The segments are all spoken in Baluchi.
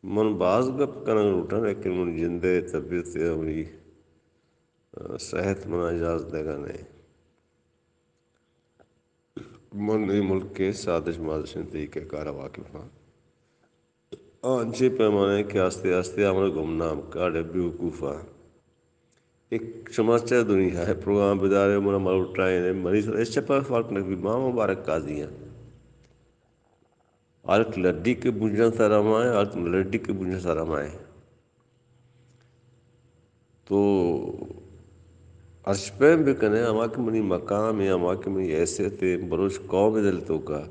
من باز گپ کنگ لوٹاں، لیکن منی جند ءِ طبیعت یا منی، آ، صحت منا اجازت دیگا نہ اِنت۔ من اے ملک ءِ سازش مازشیں طریقہ کار ءَ واقف آں۔ آ انچیں پیمانہ کہ آستے آستے آ منا گمنام کاڑ ءَ بیوقوف آں۔ ایک شما چہ دنیا ءِ پروگرام بدارے، منا ملوٹائیں، منی سر اس چپا فرق نہ بی، ما مبارک قاضی آں۔ ہلک لڈی کہ بنجاں سر ہمائیں، ہلک لڈی کہ بنجاں سر ہمائیں۔ تو ہرچ پیم بکنے، ہما کہ منی مقام اِنت، ہما کہ منی حیثیت اِنت، بلوچ قوم ءِ دل ءِ توکا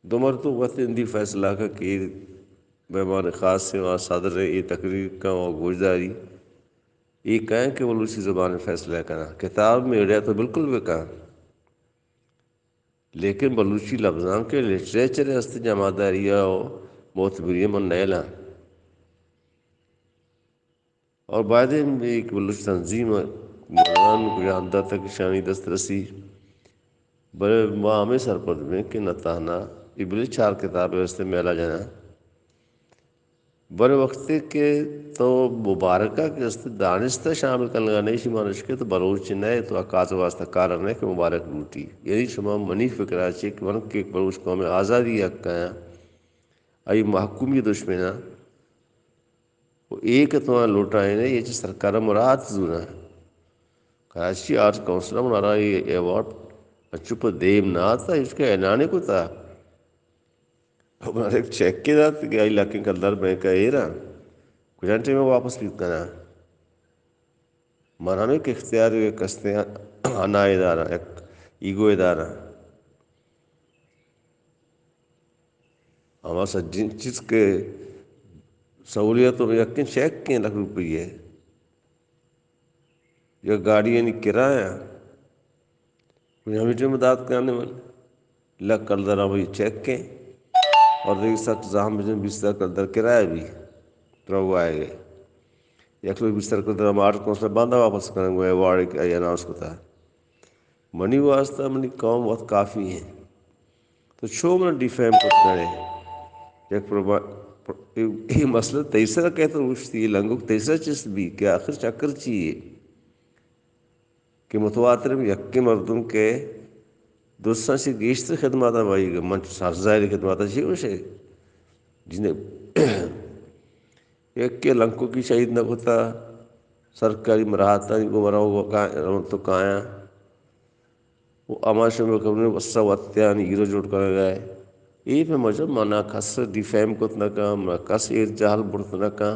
دو مردم وت اندی فیصلہ کا کہ مہمان خاص اِنت، آ صدر اِنت، اے تقریر کن و گوشداری، اے کئے کہ بلوچی زبان ءِ فیصلہ کناں۔ کتاب میڑے تو بالکل بکن۔ لیکن بلوچی لبزانک ءِ لٹریچر ءِ است جمعداری ءُ معتبری من نیلاں۔ اور باید اِنت ایک بلوچ تنظیم ءَ کجا ہم داتگ کہ شانی دسترسی، بلے ما ہمے سرپد بیں کہ نہ تہنا اے بلے چار کتاب ءِ است میلا جناں، بلے وقتے کہ تو مبارکہ کہ است دانشتہ شامل کنگا نہ اِنت، ایشی مانش کہ تو بلوچ نہ ئے، تو آ کاز ءِ واسطہ کار نہ ئے کہ مبارک لوٹی۔ یعنی شما منی فکرا چے کہ من کہ بلوچ قوم ءِ آزادی ءِ حق ءَ آں، آئی محکومی دشمن آں، و اے کہ تو آ لوٹائینے، اے چہ سرکار ءَ مراعات زوراں۔ کراچی آرٹس کونسل ءَ منا را اے ایوارڈ انچو پہ دیم نہ آتا، ہچ کہ اعلان کتا۔ منا را یک چیکے دات کہ آئی لکیں کلدار بینک ءَ ایراں، کجام ٹائم ءَ واپس بیت کناں۔ من ہمے کہ اختیار یک استیں انا ادارہ، یک ایگو ادارہ۔ ہما سجیں چیز کہ سہولیت و یکیں چیک ایں لکھ روپیہ، یا گاڑیانی کرایہ، کوئی ہمے ٹائم دات کنے من لکھ کلدار ہمے چیک ایں، اور دیکھ سک زحم بجن بیست ہزار کلدار کرایہ بی، درو آئے گئے۔ یک لوگ بیست ہزار کلدار ہم آرٹس کونسل باندا واپس کنن گو ایوارڈ کہ آئی اناؤنس کتا۔ منی واسطہ منی قوم وت کافی ایں۔ تو چو من ڈیفیم کت کنے؟ یک پرما-، پر-، اے، اے مسئلہ تئی سرا کئیت اوشتی، اے لنگک تئی سرا چست بی کہ آخر چکر چی اے؟ کہ متواتر یکیں مردم کہ درستاں چہ گیشتر خدمات ءَ بئیگ، من سرزاہری خدمات ءَ چی گوشے؟ جن یکے لنکوکی شہید نہ کتا، سرکاری مراعاتانی گوں مرا و کا-، رون تو کایاں۔ و ہما شمئے کمنے وسا وتیان ہیرو جوڑ کنگا اے۔ اے پہ مجب منا کس ڈیفیم کت نہ کن، منا کس ایر جہل برت نہ کن۔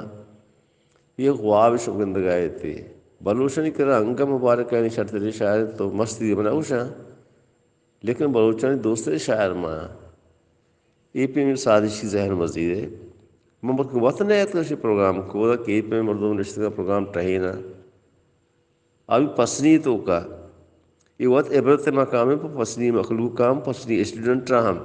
اے خواب شو گندگا اے تے۔ بلوچانی کرا انگہ مبارکانی شرتریں شاعر تو مستی منا گوشاں۔ لیکن بلوچانی دوستیں شاعر ما۔ اے پہ من سازشی ذہن مزید اے۔ من بلکہ وت نہ اتکا شی پروگرام کو کہ اے پہ مردم نشتگا پروگرام ٹہینا۔ آئی پسنی توکا۔ اے وت عبرت مقام اے پہ پسنی مخلوق ہم، پسنی اسٹوڈنٹ ہم۔